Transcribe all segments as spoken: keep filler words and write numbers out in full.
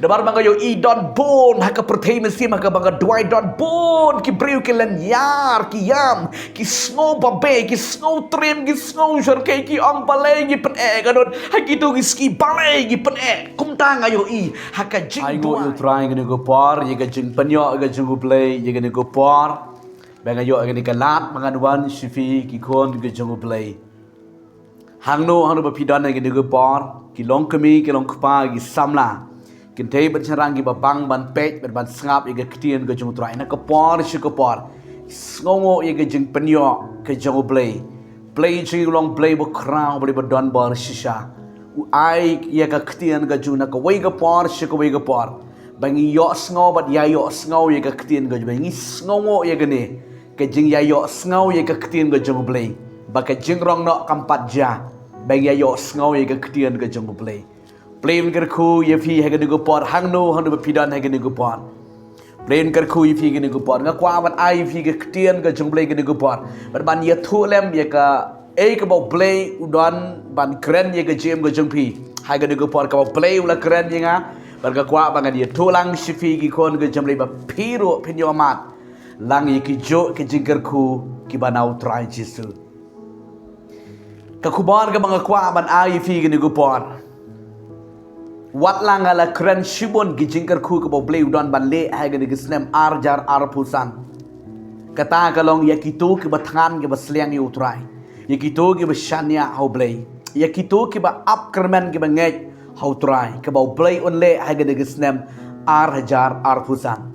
Namar ba nga ïohi don bun ha ka pyrthei mynsiem ha kaba nga duwai, don bun ki briew ki lyniar, ki ïam, ki sngew babe, ki sngew triem, ki sngew shyrkhei, ki ong balei ngi pyneh ka don ha kito ki sngi, balei ngi pyneh. Kumta nga ïohi ha ka jingduwai. Ai nguh ïa U Trai ïa kane ka por, ïa ka jingpynïoh ïa ka jong U Blei ïa kane ka por. Ba nga ïoh ïa kane ka lad ba ngan wan sha phi ki khun ki jong U Blei. Hangno hangno ba phi don ha kane ka por, ki long kmie, ki long kpa, ki samla, ki kynthei bad shynrang kiba bang ban peit bad ban sngap ïa ka ktien ka jong U Trai na ka por sha ka por. Sngewnguh ïa ka jingpynïoh ka jong U Blei. Blei jong ngi u long Blei ba khraw, Blei ba don bor shisha. U ai ïa ka ktien ka jong U na kawei ka por sha kawei ka por. Ba ngi ïohsngew bad ïa ïohsngew ïa ka ktien ka jong U Blei. Ngi sngewnguh ïa kane ka jingïaïohsngew ïa ka ktien ka jong U Blei. Ba ka jingrong noh kam pat jia. Ba ngi ïaïohsngew ïa ka ktien ka jong U Blei. Blei un kyrkhu ïa phi ha kane ka por, hangno hangno ba phi don ha kane ka por. Blei un kyrkhu ïa phi ha kane ka por. Nga kwah ban ai ïa phi ka ktien ka jong U Blei ha kane ka por. Bad ban ïathuh lem ïa kaei kaba U Blei u don ban kren ïa ka jingim ka jong phi ha kane ka por, kaba U Blei u la kren ïa nga. Bad nga kwah ba ngan ïathuh lang sha phi ki khun ki jong U Blei ba phi ruh phin ïohmad lang ïa kijuh ki jingkyrkhu kiba na U Trai Jisu. Ka khubor kaba nga kwah ban ai ïa phi ha kane ka por. Wat la nga la kren shibun ki jingkyrkhu kaba U Blei u don ban leh ha kane ka snem ar hajar arphew san. Kata ka long ïa kito kiba thngan kiba sliang ïa U Trai. Ïa kito kiba shaniah ha U Blei. Ïa kito kiba ap kyrmen kiba ngeit ha U Trai. Kaba U Blei un leh ha kane ka snem ar hajar arphew san.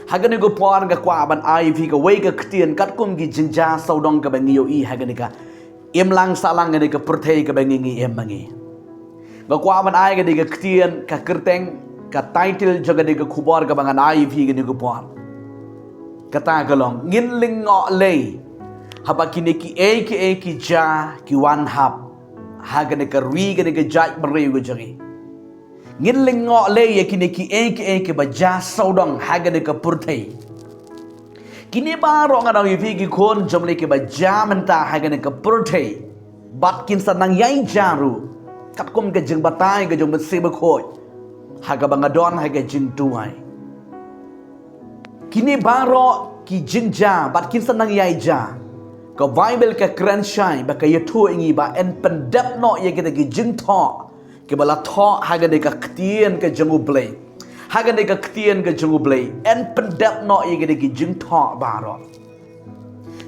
Ha kane ka por nga kwah ban ai ïa phi kawei ka ktien katkum ki jingjia sawdong kaba ngi ïohi ha kane ka imlang sahlang kane ka pyrthei kaba ngi ngi im ma ngi. Nga kwah ban ai kane ka ktien ka kyrteng, ka title jong kane ka khubor kaba ngan ai ïa phi ha kane ka por. Kata ka long ngin lyngngoh lei haba kine kiei kiei ki jia ki wan hap ha kane ka ri, kane ka jaitbynriew ka jong ngi. Ngin lyngngoh lei ïa kine kiei kiei kiba jia sawdong ha kane ka pyrthei. Kine baroh nga ong ïa phi ki khun jong U Blei kiba jia mynta ha kane ka pyrthei. Bad kin sa nang ïai jia ruh katkum ka jingbatai ka jong U Mynsiem Bakhuid ha kaba nga don ha ka jingduwai. Kine baroh ki jingjia bad kin sa nang ïai jia. Ka Baibl ka kren shai bad ka ïathuh ïa ngi ba yn pyndep noh ïa kita ki jingthoh kiba la thoh ha kane ka ktien ka jong U Blei. Ha kane ka ktien ka jong U Blei yn pyndep noh ïa kita ki jingthoh baroh.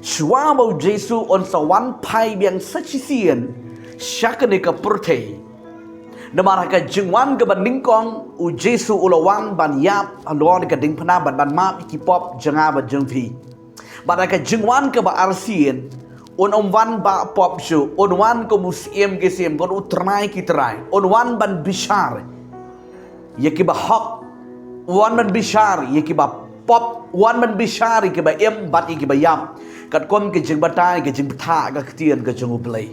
Shuwa ba U Jisu un sa wan phai biang sa shisien sha kane ka pyrthei. Namar ha ka jingwan kaba nyngkong U Jisu u la wan ban ïap halor ka diengphna bad ban map ïa ki pop jong nga bad jong phi. Bad ha ka jingwan kaba arsien un ym wan bah pop shuh, un wan kum u Syiem ki syiem, kum u Trai ki trai, un wan ban bishar ïa kiba hok, wan ban bishar ïa kiba pop, wan ban bishar ïa kiba im bad ïa kiba ïap. Katkum ka jingbatai ka jingbthah ka ktien ka jong U Blei.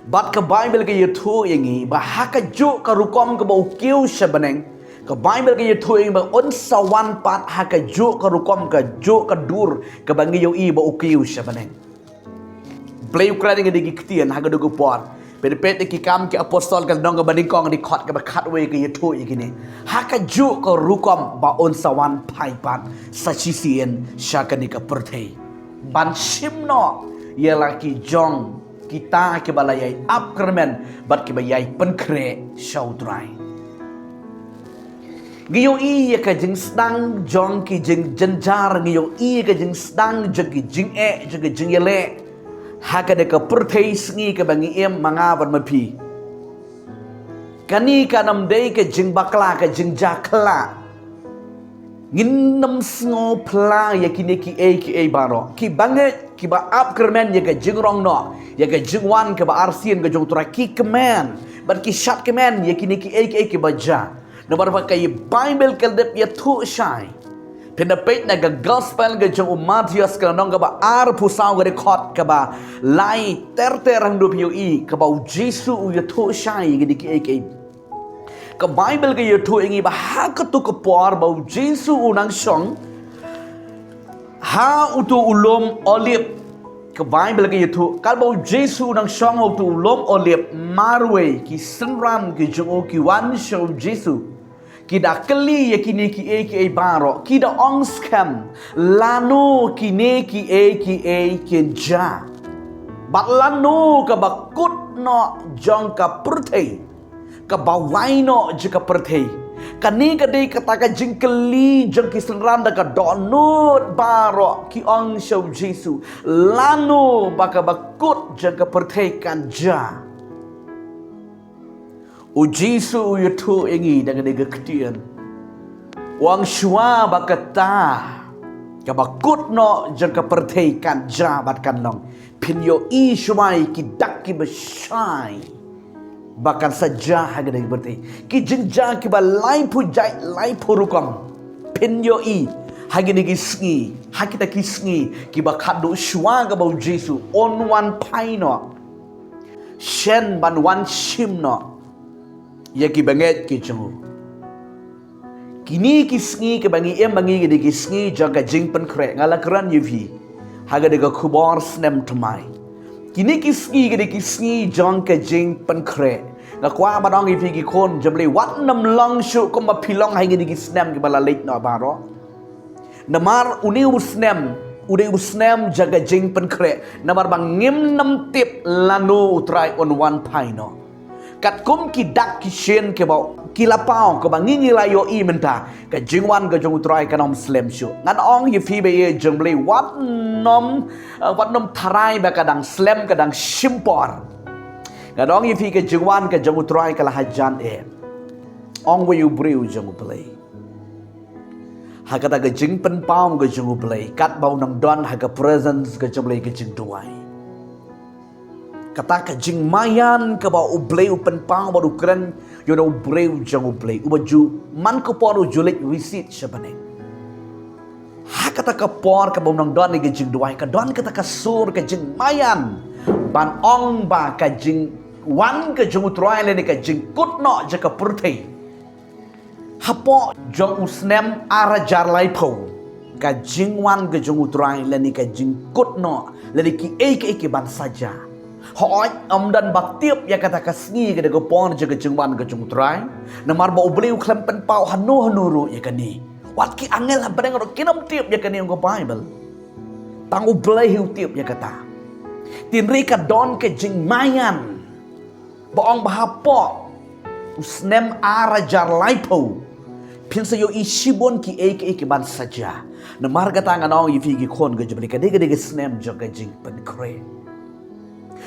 Bad ka Baibl ka ïathuh ïa ngi ba ha kajuh ka rukom kaba u kiew sha bneng, ka Baibl ka ïathuh ïa ngi ba un sa wan pat ha kajuh ka rukom, kajuh ka dur kaba ngi ïohi ba u kiew sha bneng. Blei u kren ïa ngi da ki ktien ha kajuh ka por. Peit, peit ïa Ki Kam ki Apostol ka lynnong kaba nyngkong, dkhot kaba khatwei ka ïathuh ïa kine. Ha kajuh ka rukom ba un sa wan phai pat sa shisien sha kane ka pyrthei ban shim noh ïa la ki jong kita kiba la ïai ap kyrmen bad kiba ïai pynkhreh sha U Trai. Ngi ïohi ïa ka jingsdang jong ki jingjynjar, ngi ïohi ïa ka jingsdang jong ki jingeh, jong ki jingïaleh ha kane ka pyrthei sngi kaba ngi im, ma nga bad ma phi. Kane kan ym dei ka jingbakla, ka jingjakla. Ngin ym sngewphylla ïa kine kiei kiei baroh. Kiba ngeit, kiba ap kyrmen ïa ka jingrong noh, ïa ka jingwan kaba arsien ka jong U Trai, ki kmen bad ki shad kmen ïa kine kiei kiei kiba jia. Namar ba ka Baibl ka la dep ïathuh shai. Phin da peit na ka Gospel ka jong u Mathaios ka lynnong kaba arphew saw, ka dkhot kaba lai ter ter, hangno phi ïohi kaba U Jisu u ïathuh shai ïa kine kiei kiei. Ka Baibl ka ïathuh ïa ngi ba ha kato ka por ba U Jisu u nang shong ha uto u lum Olib, Ka Baibl ka ïathuh, katba u Jisu u nang shong ha uto u lum Olib marwei, ki synran ki jong u ki wan sha u Jisu, ki da kylli ïa kine kiei kiei baroh, ki da ong skhem, lano kine kiei kiei kin jia? Bad lano kaba kut noh jong ka pyrthei, kaba wai noh jong ka pyrthei? Kane ka dei kata ka jingkylli jong ki synran da ka dohnud baroh, ki ong sha u Jisu, lano ba kaba kut jong ka pyrthei kan jia? U Jisu u ïathuh ïa ngi da kane ka ktien, u ong shuwa ba kata kaba kut noh jong ka pyrthei kan jia bad kan long, phin ïohi shuwa ïa ki dak kiba shai ba kan sa jia ha kane ka pyrthei. Ki jingjia kiba laiphew jait, laiphew rukom, phin ïohi ha kine ki sngi, ha kita ki sngi kiba khadduh shuwa kaba u Jisu un wan phai noh shen ban wan shim noh ïa ki bangeit ki jong u. Kine ki sngi kiba ngi im ma ngi, kine ki sngi jong ka jingpynkhreh, nga la kren ïa phi ha kane ka khubor snem thymmai. Kine ki sngi, kine ki sngi jong ka jingpynkhreh, nga kwah ban ong ïa phi ki khun jong U Blei, wat nym long shuh kumba phi long ha kine ki snem kiba la leit noh baroh. Namar une u snem u dei u snem jong ka jingpynkhreh, namar ba ngim nym tip lano u Trai un wan phai noh. Katkum ki dak ki shin kiba ki la paw, kaba ngi ngi la ïohi mynta, ka jingwan ka jong u Trai kan ym slem shuh. Ngan ong ïa phi ba ïeit jong U Blei, wat nym, eh, wat nym tharai ba ka dang slem, ka dang shim por. Ngan ong ïa phi, ka jingwan ka jong u Trai ka la hajan eh. Ong wei u briew jong U Blei. Ha kata ka jingpynpaw ka jong U Blei, katba u nang don ha ka presence ka jong U Blei, ka jingduwai, kata ka jingmaïan kaba U Blei u pynpaw bad u kren ïa u briew jong U Blei, uba ju man ka por u ju leit visit sha bneng. Ha kata ka por kaba u nang don ïa ka jingduwai, ka don kata ka sur ka jingmaïan ban ong ba ka jingwan ka jong u Trai lane ka jingkut noh jong ka pyrthei hapoh jong u snem ar hajar laiphew, ka jingwan ka jong u Trai lane ka jingkut noh lane kiei kiei ki ban sa jia. Hooid, ym don ba tip ïa kata ka sngi, kata ka por jong ka jingwan ka jong u Trai, namar ba U Blei u khlem pynpaw hano hano ruh ïa kane. Wat ki angel ha bneng ruh kin ym tip ïa kane, ong ka Baibl. Tang U Blei hi u tip ïa kata. Hynrei ka don ka jingmaïan ba ong ba hapoh u snem ar hajar laiphew phin sa ïohi shibun kiei kiei ki ban sa jia. Namar kata ngan ong ïa phi ki khun ka jong U Blei, ka dei, ka dei ka snem jong ka jingpynkhreh.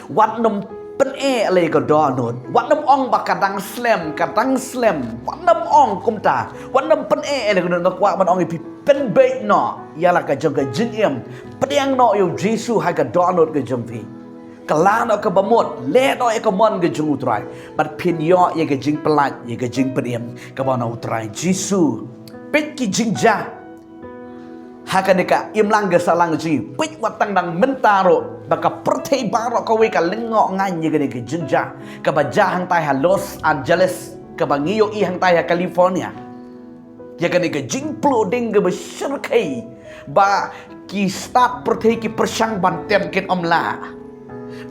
Wat nym pyneh lei ka dohnud, wat nym ong ba ka dang slem, ka dang slem, wat nym ong kumta, wat nym pyneh lei ka dohnud. Nga kwah ban ong ïa phi, pynbeit noh ïa la ka jong ka jingim, pdiang noh ïa u Jisu ha ka dohnud ka jong phi. Kylla noh kaba mut, leh noh ïa ka mon ka jong u Trai, bad phin ïoh ïa ka jingpyllait, ïa ka jingpynim kaba na u Trai Jisu. Peit ki jingjia ha kane ka imlang ka sahlang jong ngi, peit wat tang dang mynta ruh ba ka pyrthei baroh kawei ka lyngngoh ngaiñ ïa kane ka jingjia kaba jia hangtai ha Los Angeles, kaba ngi ïohi hangtai ha California. Ïa kane ka jingpluh ding kaba shyrkhei, ba ki stad pyrthei ki pyrshang ban tem kin ym lah.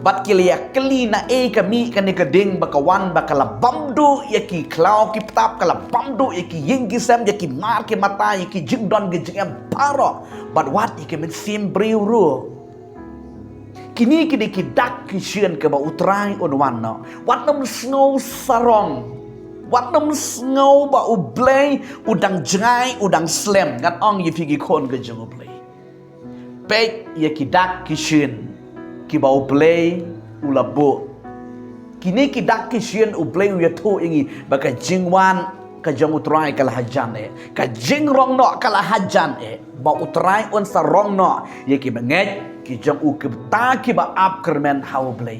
Bad ki la ïa kylli naei ka mih kane ka ding ba ka wan ba ka la bam duh ïa ki khlaw ki btap, ka la bam duh ïa ki ïing ki sem, ïa ki mar ki mata, ïa ki jingdon ki jingem baroh, bad wat ïa ki mynsiem briew ruh. Kine ki dei ki dak ki shin kaba u Trai un wan noh. Wat nym sngew sarong. Wat nym sngew ba U Blei u dang jngai, u dang slem. Ngan ong ïa phi ki khun ka jong U Blei, peit ïa ki dak ki shin kiba U Blei u la buh. Kine ki dak ki shin U Blei u ïathuh ïa ngi ba ka jingwan ka jong u Trai ka la hajan eh, ka jingrong noh ka la hajan eh, ba u Trai un sa rong noh ïa ki bangeit ki jong u, kita kiba ap kyrmen ha U Blei.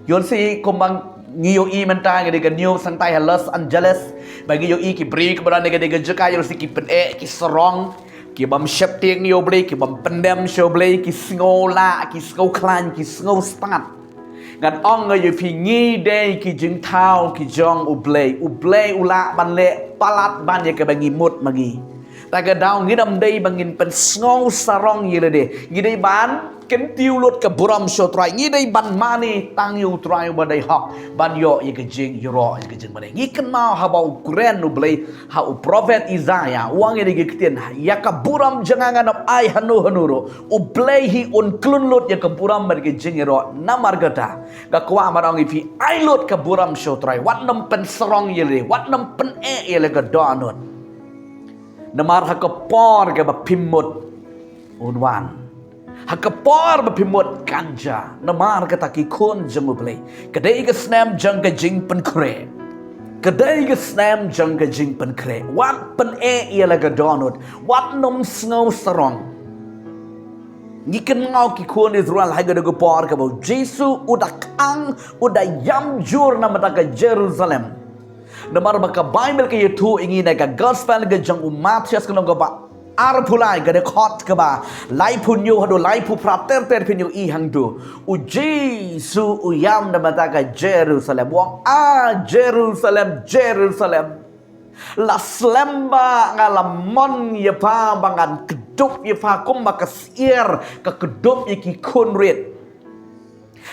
Ïoh lehse kumba ngi ïohi mynta, ngi dei ka news hangtai ha Los Angeles, ba ngi ïohi ki briew kiba don ha kane ka jaka, ïoh lehse ki pyneh ki sarong, ki bym sheptieng ïa U Blei, ki bym pyndem sha U Blei, ki sngew lah, ki sngew khlaiñ, ki sngew stad. Ngan ong ïa phi, ngi dei ki jingthaw ki jong U Blei. U Blei u lah ban leh palat ban ïa kaba ngi mut ma ngi. Ta ka daw ngin ym dei ba ngin pynsngew sarong ïa lade. Ngi dei ban kyntiew lut ka burom sha u Trai. Ngi dei ban mane tang ïa u Trai uba dei hok ban ïoh ïa ka jingïaroh, ïa ka jingmane. Ngi kynmaw haba u kren u Blei ha u prophet Isaiah, u ong ïa kine ki ktien, ïa ka burom jong nga ngan ym ai hano hano ruh. U Blei hi un khlun lut ïa ka burom bad ka jingïaroh. Namar kata nga kwah ban ong ïa phi, ai lut ka burom sha u Trai. Wat nym pynsarong ïa lade, wat nym pyneh ïa la ka dohnud. Namar ha ka por kaba phim mut un wan. Ha ka por ba phim mut kan jia. Namar kata ki khun jong u Blei, ka dei ka snem jong ka jingpynkhreh. Ka dei ka snem jong ka jingpynkhreh. Wat pyneh ïa la ka dohnud. Wat nym sngew sarong. Ngi kynmaw ki khun Israel ha kata ka por kaba u Jisu u da khang, u da ïam jur na bynta ka Jerusalem. Namar ba ka Baibl ka ïathuh ïa ngi na ka Gospel ka jong u Mathaios ka lynnong kaba arphew lai, ka dkhot kaba laiphew hynñiew haduh laiphew phra ter ter, phin ïohi hangto. U Jisu u ïam na bynta ka Jerusalem. U ong, "A Jerusalem, Jerusalem. La slem ba nga la mon ïa pha ba ngan kdup ïa pha kumba ka syiar ka kdup ïa ki khun rit.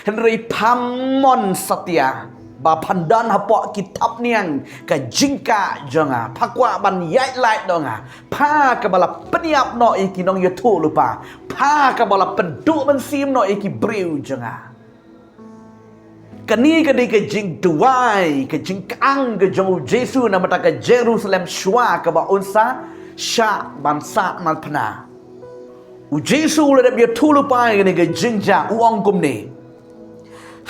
Hynrei pham mon satia ba phan don hapoh ki thapniang ka jingkah jong nga. Pha kwah ban ïaid lait noh nga. Pha kaba la pynïap noh ïa ki nongïathuhlypa. Pha kaba la pynduh mynsiem noh ïa ki briew jong nga." Kane ka dei ka jingduwai, ka jingkhang ka jong u Jisu na bynta ka Jerusalem shuwa kaba un sa shah ban sah marphna. U Jisu u la dep ïathuhlypa ïa kane ka jingjia, u ong kumne,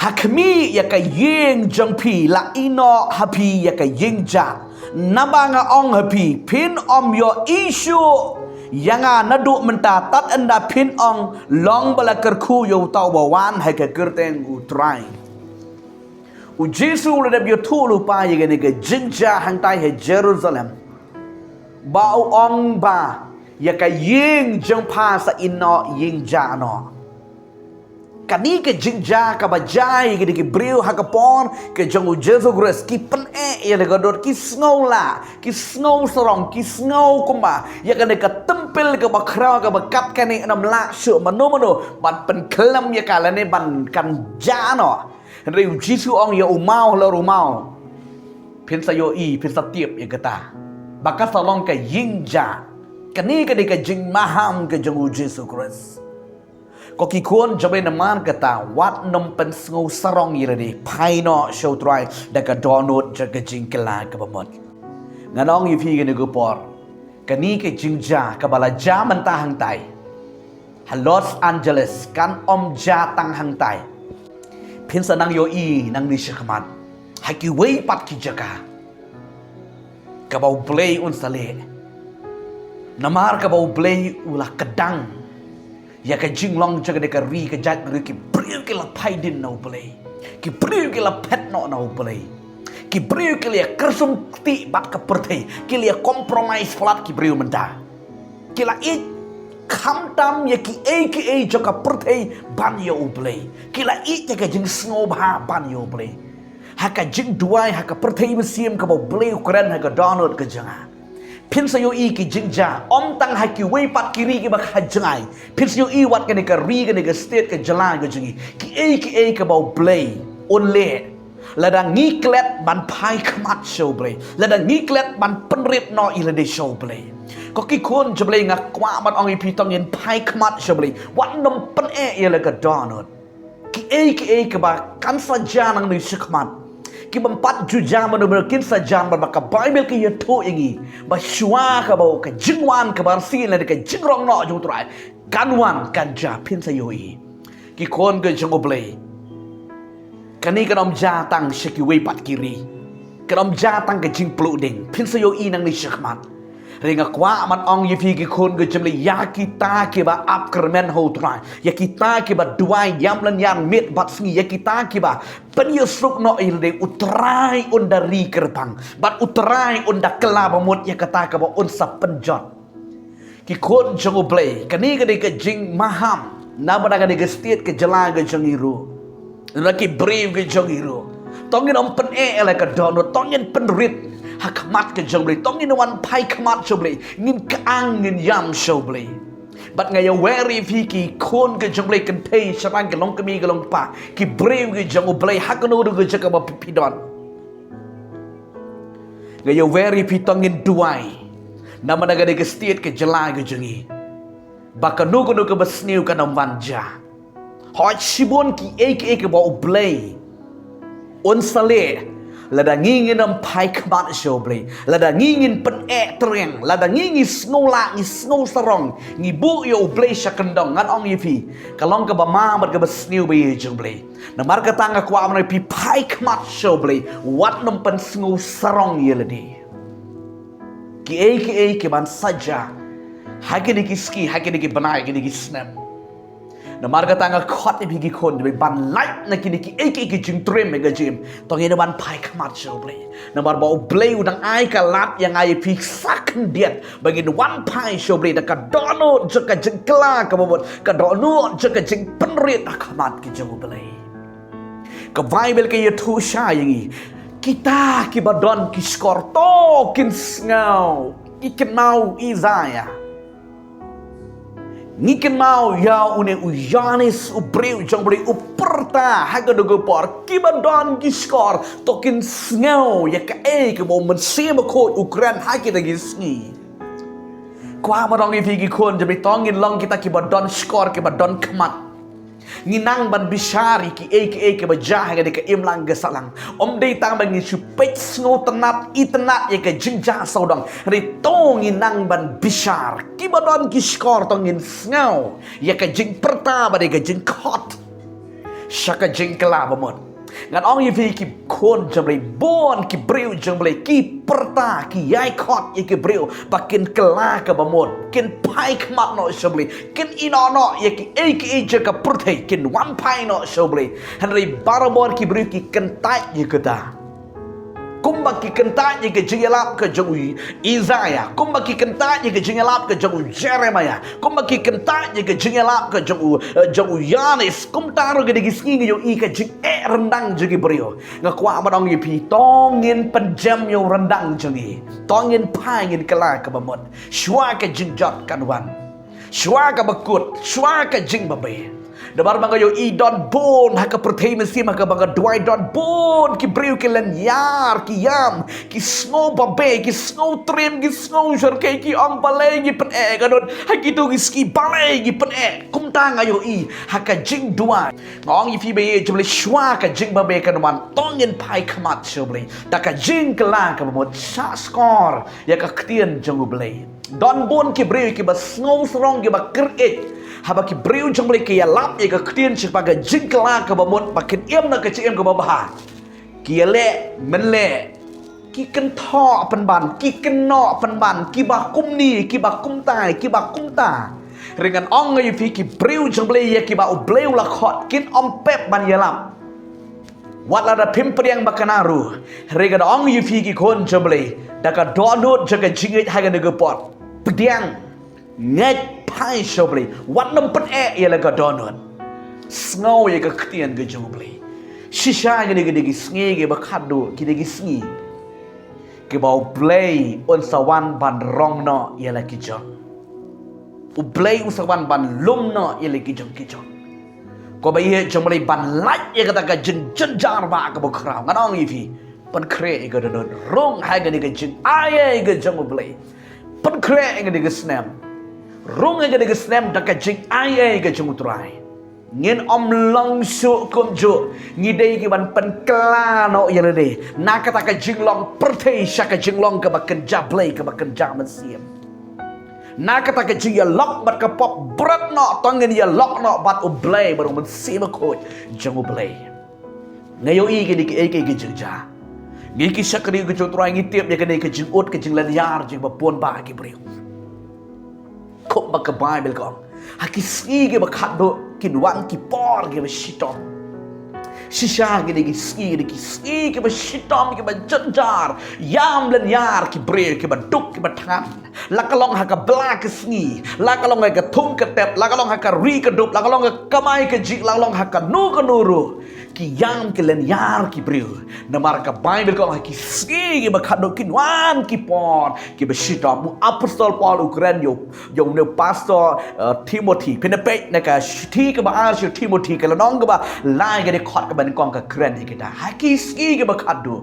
"Ha khmih ïa ka ïing jong phi la ïehnoh ha phi ïa ka jingjia. Naba nga ong ha phi, phin ym ïohi shuh ïa nga naduh mynta tad ynda phin ong, 'Long ba la kyrkhu ïa uta uba wan ha ka kyrteng u Trai.'" U Jisu u la dep ïathuhlypa ïa kane ka jingjia hangtai ha Jerusalem, ba u ong ba ïa ka ïing jong pha sa ïehnoh ïing jia noh. Kane ka jingjia kaba jia ïa kine ki briew ha ka por ka jong u Jisu Khrist, ki pyneh ïa la ka dohnud, ki sngew lah, ki sngew sarong, ki sngew kumba ïa kane ka templ kaba khraw kaba katne kan ym lah shuh mano mano ban pynkhlem ïa ka lane ban kan jia noh. Hynrei u Jisu u ong ïa u maw halor u maw, "Phin sa ïohi, phin sa tip ïa kata, ba ka sa long ka ïing jia." Kane ka dei ka jingmaham ka jong u Jisu Khrist. Ko ki khun jong u Blei, namar kata wat nym pynsngew sarong ïa lade, phai noh sha u Trai da ka dohnud jong ka jingkylla kaba mut. Ngan ong ïa phi kane ka por, kane ka jingjia kaba la jia mynta hangtai ha Los Angeles kan ym jia tang hangtai. Phin sa nang ïohi nangne shakhmat ha kiwei pat ki jaka kaba u Blei un sa leh. Namar kaba u Blei u la kdang ïa ka jinglong jong kane ka ri ka jaitbynriew, ki briew ki la phai dien na u Blei. Ki briew ki la phet noh na u Blei. Ki briew ki la ïa kyrsum kti bad ka pyrthei, ki la ïa compromise palat ki briew mynta. Ki la ïeit khamtam ïa kiei kiei jong ka pyrthei ban ïa u Blei. Ki la ïeit ïa ka jingsngewbha ban ïa u Blei. Ha ka jingduwai ha ka pyrthei mynsiem kaba u Blei u kren ha ka dohnud ka jong nga. Phin sa ïohi ki jingjia ym tang ha kiwei pat ki ri kiba ha jngai. Phin sa ïohi wat kane ka ri, kane ka state, ka jylla ka jong ngi. Kiei kiei kaba u Blei un leh, lada ngi klet ban phai khmat sha u Blei, lada ngi klet ban pynrit noh ïa lade sha u Blei. Ko ki khun jong u Blei, nga kwah ban ong ïa phi, to ngin phai khmat sha u Blei. Wat nym pyneh ïa la ka dohnud. Kiei kiei kaba kan sa jia nangne shakhmat, kibym pat ju jia mynno mynno, kin sa jia, namar ba ka Baibl ka ïathuh ïa ngi ba shuwa kaba ka jingwan kaba arsien lane ka jingrong noh jong u Trai kan wan kan jia, phin sa ïohi. Ki khun ka jong u Blei, kane kan ym jia tang sha kiwei pat ki ri. Kan ym jia tang ka jingpluh ding, phin sa ïohi nangne shakhmat. Hynrei nga kwah ban ong ïa phi ki khun ka jong u Blei, ïa kita kiba ap kyrmen ha u Trai, ïa kita kiba duwai ïam lynñiar miet bad sngi, ïa kita kiba pynïasuk noh ïa lade, u Trai un da ri kyrpang bad u Trai un da kylla bamut ïa kata kaba un sa pynjot. Ki khun jong u Blei, kane ka dei ka jingmaham na bynta kane ka state, ka jylla ka jong ngi ruh, na ki briew ka jong ngi ruh. To ngin ym pyneh ïa la ka dohnud, to ngin pynrit. Ha khmat ka jong U Blei, to ngin wan phai khmat sha U Blei, ngin kyang ngin ïam sha U Blei. Bad nga ïawer ïa phi ki khun ka jong U Blei, kynthei shynrang, ki longkmie ki longkpa, ki briew ki jong U Blei, ha kano ruh ka jaka ba phi don. Nga ïawer ïa phi, to ngin duwai. Namar na kane ka state, ka jylla ka jong ngi, ba kano kano kaba sniew kan ym ban jia. Hooid, shibun kiei kiei kiba U Blei un sa leh, lada ngi ngin ym phai khmat sha U Blei, lada ngi ngin pyneh treng, lada ngi ngi sngew lah, ngi sngew sarong, ngi buh ïa U Blei sha kyndong. Ngan ong ïa phi, ka long kaba ma bad kaba sniew ba ïeit jong U Blei. Namar kata nga kwah ban ong ïa phi, phai khmat sha U Blei, wat nym pynsngew sarong ïa lade. Kiei kiei kiban sa jia ha kine ki sngi, ha kine ki bnai, kine ki snem. Namar kata nga khot ïa phi ki khun, ban lait na kine kiei kiei ki jingtriem ha ka jingim, to ngin wan phai khmat sha U Blei. Namar ba U Blei u dang ai ka lad ïa nga ïa phi sa khyndiat ba ngin wan phai sha U Blei da ka dohnud jong ka jingkylla kaba mut, ka dohnud jong ka jingpynrit ha khmat ka jong U Blei. Ka Baibl ka ïathuh shai ïa ngi, kita kiba don ki shkor to kin sngew. Ngi kynmaw Isaiah. Ngi kynmaw ïa une u Ïoannis, u briew jong U Blei, u pyrta ha kata ka por, kiba don ki shkor to kin sngew ïa kaei kaba U Mynsiem Bakhuid u kren ha kita ki sngi. Kwah ban ong ïa phi ki khun jong U Blei, to ngin long kita kiba don shkor, kiba don khmat. Ngin nang ban bishar ïa kiei kiei kiba jia ha kane ka imlang ka sahlang. Ym dei tang ba ngin shu peit sngewtynnat itynnat ïa ka jingjia sawdong, hynrei to ngin nang ban bishar. Kiba don ki shkor to ngin sngew ïa ka jingpyrta bad ïa ka jingkhot sha ka jingkylla ba mut. Ngan ong ïa phi ki khun jong U Blei, bun ki briew jong U Blei ki pyrta, ki ïai khot ïa ki briew ba kin kylla kaba mut, kin phai khmat noh sha U Blei, kin ïehnoh noh ïa kiei kiei jong ka pyrthei, kin wan phai noh sha U Blei. Hynrei barabor ki briew ki kyntait ïa kata. Kumba ki kyntait ïa ka jingïalap ka jong u Isaiah, kumba ki kyntait ïa ka jingïalap ka jong u Jeremiah, kumba ki kyntait ïa ka jingïalap ka jong u, eh, jong u Ïoannis, kumta ruh kine ki sngi nga ïohi ka jingeh ryndang jong ki briew. Nga kwah ban ong ïa phi, to ngin pynjem ïa u ryndang jong ngi. To ngin phai, ngin kylla kaba mut. Shuwa ka jingjot kan wan. Shuwa kaba kut, shuwa ka jingbabe. Namar ba nga ïohi don bun ha ka pyrthei mynsiem ha kaba nga duwai, don bun ki briew ki lynñiar, ki ïam, ki sngew babe, ki sngew triem, ki sngew shyrkhei, ki ong balei ngi pyneh ka dohnud. Ha kito ki sngi balei ngi pyneh. Kumta nga ïohi ha ka jingduwai. Nga ong ïa phi ba ïeit jong U Blei, shuwa ka jingbabe kan wan, to ngin phai khmat sha U Blei da ka jingkylla kaba mut, shah shkor ïa ka ktien jong U Blei. Don bun ki briew kiba sngew sarong, kiba kyrkieh haba ki briew jong U Blei ki ïalap ïa ka ktien shaphang ka jingkylla kaba mut ba kin im na ka jingim kaba bha. Ki ïaleh mynleh, ki kynthoh pynban, ki kynnoh pynban, kiba kumne, kiba kumtai, kiba kumta. Hynrei ngan ong ïa phi, ki briew jong U Blei ïa kiba U Blei u la khot kin ym pep ban ïalap. Wat lada phim pdiang ba kane ruh, hynrei ngan ong ïa phi ki khun jong U Blei, da ka dohnud jong ka jingngeit ha kane ka por. Pdiang, ngeit, phai sha U Blei, wat nym pyneh ïa la ka dohnud. Sngew ïa ka ktien ka jong U Blei. Shisha kine, kine ki sngi kiba khatduh, kine ki sngi kiba U Blei un sa wan ban rong noh ïa la ki jong. U Blei u sa wan ban lum noh ïa la ki jong ki jong. Ko ba ïeit jong U Blei, ban lait ïa kata ka jingjynjar ba kaba khraw. Ngan ong ïa phi, pynkhreh ïa ka dohnud, rung ha kane ka jingaiei ka jong U Blei. Pynkhreh ïa kane ka snem. Rung ïa kane ka snem da ka jingaiei ka jong U Trai. Ngin ym long shuh kumjuh, ngi dei ki ban pynkylla noh ïa lade na kata ka jinglong pyrthei sha ka jinglong kaba kynja Blei, kaba kynja mynsiem. Na kata ka jingïalok bad ka pop, bret noh, to ngin ïalok noh bad U Blei, bad U Mynsiem Bakhuid jong U Blei. Nga ïohi kine kiei kiei ki jingjia. Ngi ki shakri ki jong U Trai, ngi tip ïa kane ka jingud ka jinglynñiar jong kiba bun bah ki briew. Kumba ka Baibl ka ong, ha ki sngi kiba khatduh kin wan ki por kiba shitom. Shisha kine ki sngi, kine ki sngi kiba shitom, kiba jynjar, ïam lynñiar ki briew, kiba duk, kiba thngan. La ka long ha ka bla ka sngi, la ka long ha ka thung ka tep, la ka long ha ka ri ka dup, la ka long ha ka kamai ka jih, la ka long ha kano kano ruh. Ki ïam ki lyniar ki briew. Namar ka Baibl ka ong ha ki sngi kiba khatduh kin wan ki por kiba shitom. U Apostol Paul u kren ïa u, ïa une u pastor, eh, Timothy. Phin ïa peit na ka shithi kaba ar sha u Timothy, ka lynnong kaba lai, ka dkhot kaba nyngkong, ka kren ïa kita. Ha ki sngi kiba khatduh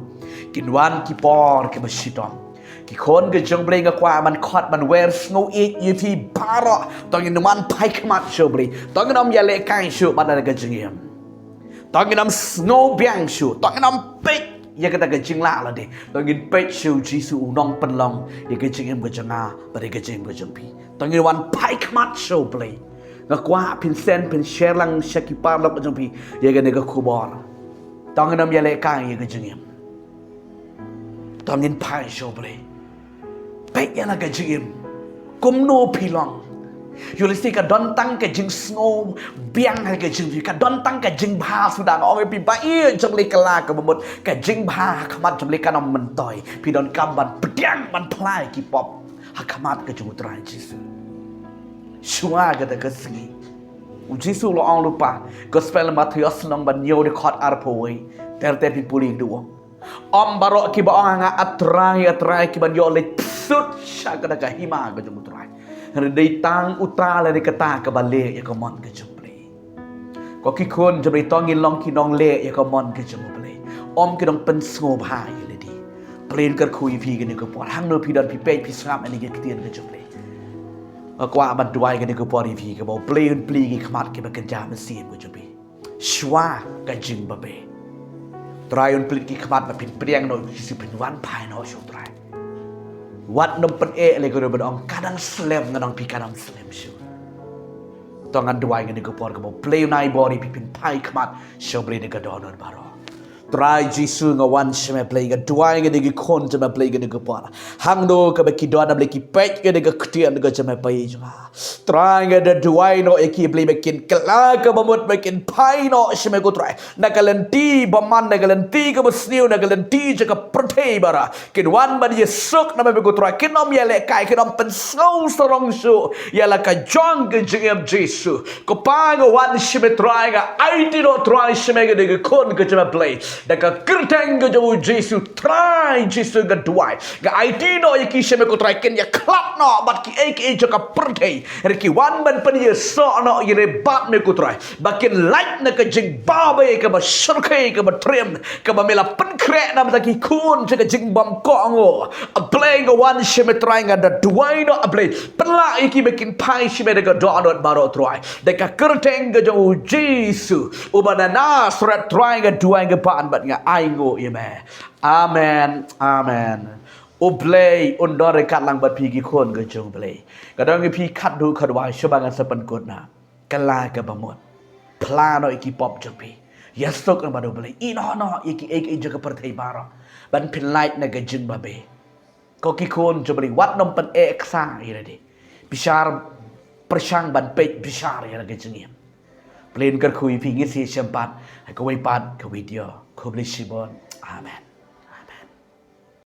kin wan ki por kiba shitom. Ki khun ka jong U Blei, nga kwah ban khot ban wer sngewbha ïa phi baroh. To ngin ym wan phai khmat sha U Blei. To ngin ym ïalehkai shuh bad lade ka jingim. To ngin ym sngewbiang shuh. To ngin ym peit ïa kata ka jinglah lade. To ngin peit sha U Jisu, u nongpynlong ïa ka jingim ka jong nga bad ïa ka jingim ka jong phi. To ngin wan phai khmat sha U Blei. Nga kwah phin send, phin share lang sha ki paralok ka jong phi ïa kane ka khubor. To ngin ym ïalehkai ïa ka jingim. To ngin phai sha U Blei. Peit ïa la ka jingim. Kumno phi long? Ïoh lehse ka don tang ka jingsngewbiang ha ka jingim phi, ka don tang ka jingbha suda. Nga ong ïa phi ba ïa jong lei ka la kaba mut, ka jingbha ha khmat jong lei kan ym myntoi. Phi donkam ban pdiang ban phla ïa ki pop ha khmat ka jong U Trai Jisu. Shuwa kata ka sngi, U Jisu u la ong lypa. Gospel Mathaios lynnong ba hynñiew, dkhot arphew wei. Ter ter phin pule, u ong: Ym baroh kiba ong ha nga, A Trai, A Trai, ki ban ïoh leit psut sha kata ka hima ka jong U Trai. Hynrei dei tang uta lane kata kaba leh ïa ka mon ka jong U Blei. Ko ki khun jong U Blei, to ngin long ki nongleh ïa ka mon ka jong U Blei, ym ki nongpynsngewbha ïa lade. Blei un kyrkhu ïa phi kane ka por. Hangno phi don, phi peit phi sngap ïa kane ka ktien ka jong U Blei. Nga kwah ban duwai kane ka por ïa phi, kaba U Blei un plie ki khmat kiba kynja mynsiem ka jong phi shuwa ka jingbabe. Trai un plie ki khmat ba phin pdiang noh ïa U Jisu, phin wan phai noh sha U Trai. Wat nym pyneh lei, ka ruh ban ong ka dang slem, nga ong ïa phi ka dang slem shuh. To ngan duwai kane ka por, kaba U Blei un ai bor ïa phi phin phai khmat sha U Blei da ka dohnud baroh. Trai Jisu, nga wan sha me Blei, nga duwai ïa kine ki khun jong me Blei kane ka por. Hangno kaba ki don, A Blei, ki peit ïa kane ka ktien ka jong me Blei jong nga. Trai, nga da duwai noh ïa ki Blei ba kin kylla kaba mut, ba kin phai noh sha me ko Trai. Na ka lynti bymman, na ka lynti kaba sniew, na ka lynti jong ka pyrthei baroh. Kin wan ban ïasuk na me ko Trai, kin ym ïalehkai, kin ym pynsngew sarong shuh ïa la ka jong ka jingim Jisu. Ko Pa, nga wan sha me Trai, nga aiti noh Trai sha me kine ki khun ka jong me Blei. Da ka kyrteng ka jong U Jisu, Trai Jisu, nga duwai. Nga aiti noh ïa ki sha me ko Trai, kin ïakhlad noh bad kiei kiei jong ka pyrthei. Hynrei ki wan ban pynïasoh noh ïa lade bad me ko Trai. Ba kin lait na ka jingbabe kaba shyrkhei, kaba triem, kaba me la pynkhreh na ka bynta ki khun jong ka jingbymkohnguh. A Blei, nga wan sha me Trai, nga da duwai noh A Blei. Pynlah ïa ki ba kin phai sha me da ka dohnud baroh Trai. Da ka kyrteng ka jong U Jisu uba na Nasareth Trai, nga duwai, nga pan bad nga ainguh ïa me. Amen. Amen. U Blei un don ryngkat lang bad phi ki khun ka jong U Blei. Nga ong ïa phi khatduh khatwai, shuwa ba ngan sa pynkut, na kylla kaba mut. Phla noh ïa ki pop jong phi. Ïasuk noh bad U Blei. Ïehnoh noh ïa kiei kiei jong ka pyrthei baroh ban pynlait na ka jingbabe. Ko ki khun jong U Blei, wat nym pyneh ksa ïa lade. Bishar pyrshang ban peit bishar ïa la ka jingim. Blei un kyrkhu ïa phi, ngin sa ïashem pat ha kawei pat ka video. Khublei shibun. Amen.